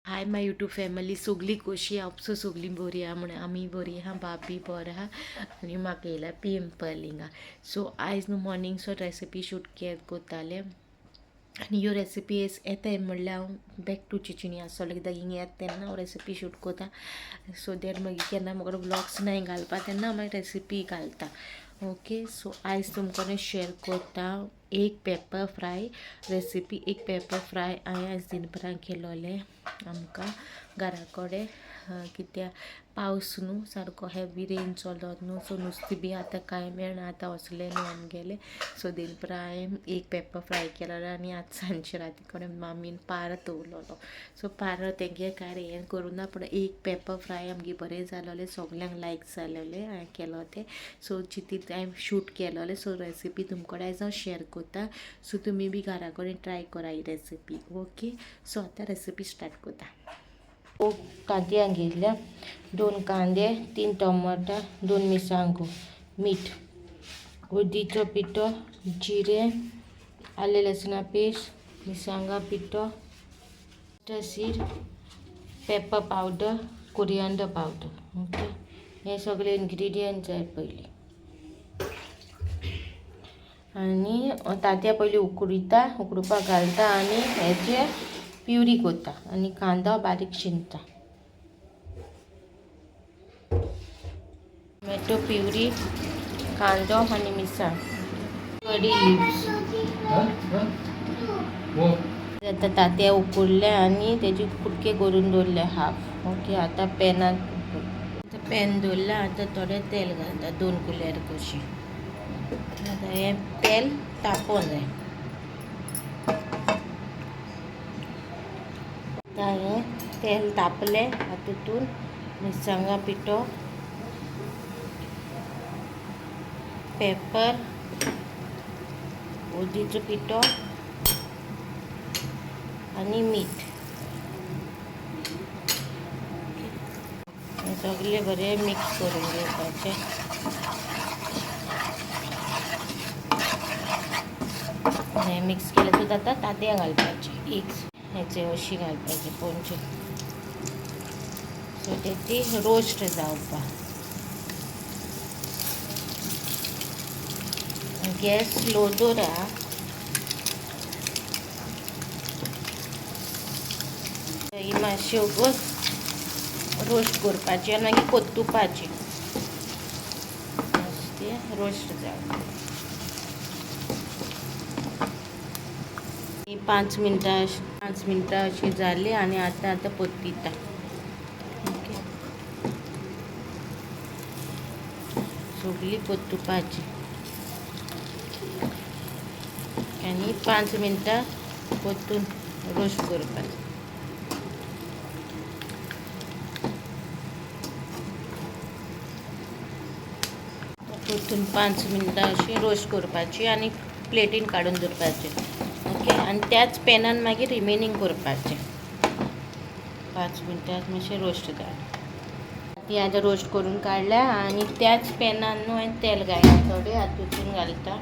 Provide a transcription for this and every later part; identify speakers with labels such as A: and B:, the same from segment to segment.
A: High my YouTube family, सगळीं कशी आपसो सगळीं बरी आहा म्हण आमी बरी आहा, बाबी बरो आहा आनी म्हाका येयला पिंपल हिंगा. सो आयज न्हू मॉर्निंग सो रेसिपी शूट कोत्तालें आनी ह्यो रेसिपी येताय म्हणल्यार हांव बॅक टू चिचिनी आसतलो कित्याक हिंगा येता तेन्ना हांव रेसिपी शूट कोता. सो that मागीर केन्ना म्हाका व्लॉग्स नाय घालपा तेन्ना हांव मागीर रेसिपी घालता. ओके, सो आयज तुमकां शेअर कोत्ता एक पेपर फ्राय रेसिपी. एक पेपर फ्राय हांवें आयज दिनपरां केलोलें आमकां घरा कडेन, कित्याक पावस न्हू सारको हेवी रेन चलत न्हू, सो नुस्तें बी आतां कांय मेळना, आतां वचलें न्हू आमगेलें. सो दिनपरां हांवें एक पेपर फ्राय केलोलो आनी आतां सांजचे राती कडेन मामीन पारो दवरलेलो. सो पारो तेंगे कांय हें करूं ना, पूण एक पेपर फ्राय आमगे बरें जालोलें, सगल्यांक लायक जालोलें हांवें केलो तें. सो चिंतीत हांवें शूट केलोलें. सो रेसिपी तुमकां आयज हांव शेअर कोत्ता. सो तुमी बी घरा कडेन ट्राय करा ही रेसिपी. ओके, सो आतां रेसिपी स्टार्ट कोत्ता. तांतयां घेतल्या, 2 कांदे, 3 टमाटा, 2 मिरसांगो, मीठ, हळदीचो पिठो, जिरें, आलें लसणा पेस्ट, मिरसांगा पिठो, seed, pepper powder, coriander powder. Okay, हे सगळे इन्ग्रिडियंट्स जाय पयलीं. आनी तांतयां पयलीं उकडयता, उकडुपाक घालता आनी हेचे प्युरी कोत्ता आनी कांदो बारीक शिनता. टोमॅटो प्युरी, कांदो आनी मिरसांग, कडी लिव्स. आतां तांतयां उकडले आनी तेजे कुडके करून दवरले हाफ. ओके, आतां पॅनान पॅन दवरलां, आतां थोडें तेल घालता, 2 कुलेर कशी. आतां हें तेल तापोवंक जाय. आतां हें तेल तापलें, आतां तितून मिरसांगा पिठो, पेपर, हळदीचो पिठो आनी मीठ, हें सगळें बरें मिक्स करून घेवपाचें. हें मिक्स केलें सुद्दां आतां तांतयां घालपाचीं, एक हेचे अशी घालपाची पोंचे, सो ती रोस्ट जावपाक. गॅस स्लो दवरा. ही मातशी वगत रोस्ट करपाची आनी मागीर परतुपाची, ती रोस्ट जावपाक. 5 मिनटां 5 मिनटां अशी जाली आनी आतां आतां परतिता. ओके, सगळी परतुपाची आनी 5 मिनटां परतून रोस्ट करपाची. परतून 5 मिनटां अशी रोस्ट करपाची आनी प्लेटीन काडून दवरपाची. ओके, आनी त्याच पॅनान मागीर रिमेनींग करपाचें. 5 मिनटां मातशें रोस्ट जालें, ती आतां रोस्ट करून काडल्या आनी त्याच पॅनान न्हू हांवें तेल घायलां थोडें, आतां तितून घालता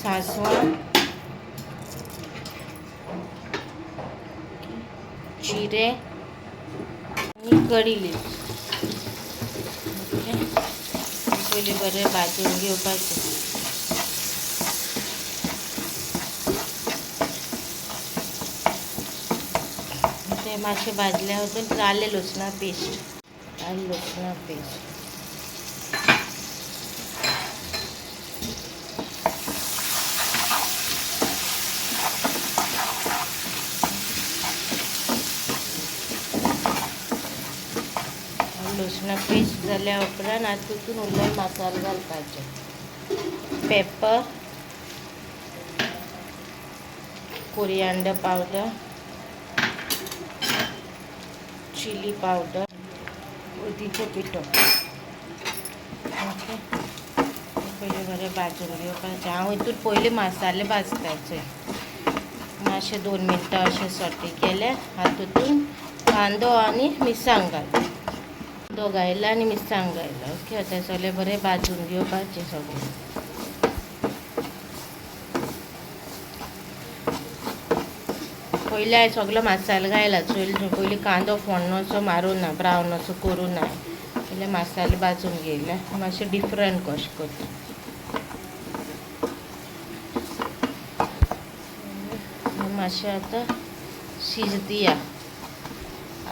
A: सांसवां, जिरें आनी कडी लिव्स. ओके, पयलीं बरें भाजून घेवपाचें. ते मातशें भाजल्या उपरांत आलें लसणा पेस्ट, आलें लसणा पेस्ट, लसणा पेस्ट जाल्या उपरांत आतां तितून उरलेले मसालो घालपाचे, pepper, coriander powder, chilli powder, हळदीचो पिठो. ओके, पयलीं बरें भाजून घेवपाचें. हांव हितून पयलीं मसाले भाजपाचे, मातशें 2 मिनटां अशें सोटे केले. आतां तितून कांदो आनी मिरसांग घाल, कांदो घायला आनी मिरसांग घायला. ओके, आतां सगळें बरें भाजून घेवपाचें सगळें. पयलीं हांवें सगलो मसालो घायला. चोयल पयलीं कांदो फोण्णो मारूं ना, ब्रावन असो करूं ना, पयलीं मसालो भाजून घेयला. मातशें डिफरंट कशें करता. मातशें आतां शीज दिया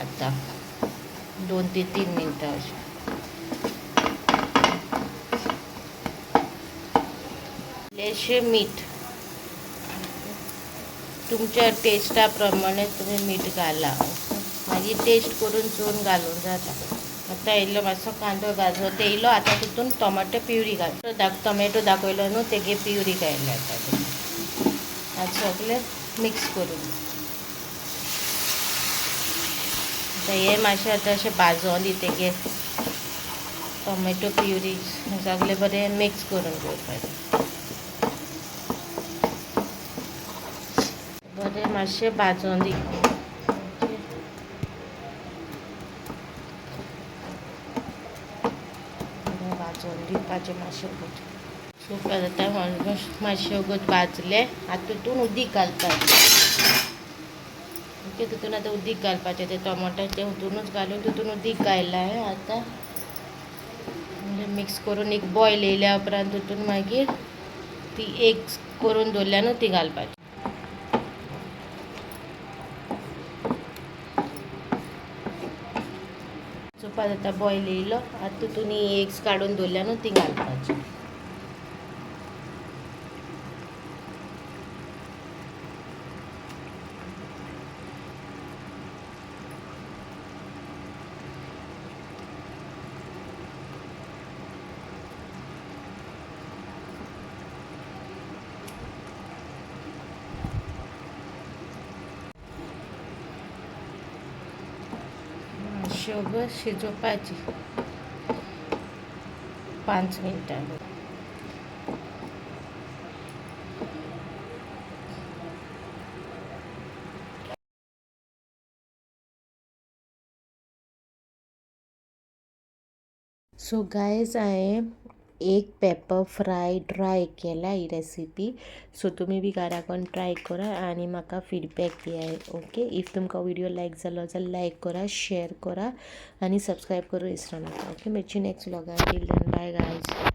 A: आतां 2 ते 3 मिनटां अशें. इल्लेशें मीठ, तुमच्या टेस्टा प्रमाणे तुमी मीठ घाला, मागीर टेस्ट करून चोवन घालून जाता. आतां इल्लो मातसो कांदो भाजो येयलो. आतां तितून टोमाटो प्युरी घाल, टोमॅटो दाखयलो न्हू तेगे प्युरी घायले. आतां आतां सगळें मिक्स करून आतां हें मातशें आतां अशें भाजोन दी तेगे टोमॅटो प्युरी सगळें बरें मिक्स करून घेवपाचें. बरें मातशें भाजोन दी. बरें भाजोन दिवपाचें मातशें वगत. सो आतां ऑलमोस्ट मातशें वगत भाजलें. आतां तितून उदीक घालपाचें. ओके, तितून आतां उदीक घालपाचें. तें टोमाटाचें हितुनूच घालून तितून उदीक घायलां हांवें. आतां मिक्स करून एक बॉयल येयल्या उपरांत तितून मागीर ती एग्स करून दवरल्या न्हू ती घालपाची. चोवपा जाता बॉयल येयलो. आतां तितून एग्स काडून दवरल्या न्हू ती घालपाची. मातशें शिजोवपाची 5 मिनटां. सो गायज, हांवें एक पेपर फ्राय ट्राय केला ही रेसिपी. सो तुमी बी घराकून ट्राय करा आनी म्हाका फिडबॅक दिया. ओके, if तुमकां व्हिडियो लायक जालो जाल्यार लायक करा, शेअर करा आनी सबस्क्रायब करूं विसरो नाका. ओके, मेळची next व्लॉगान. Till then, bye guys.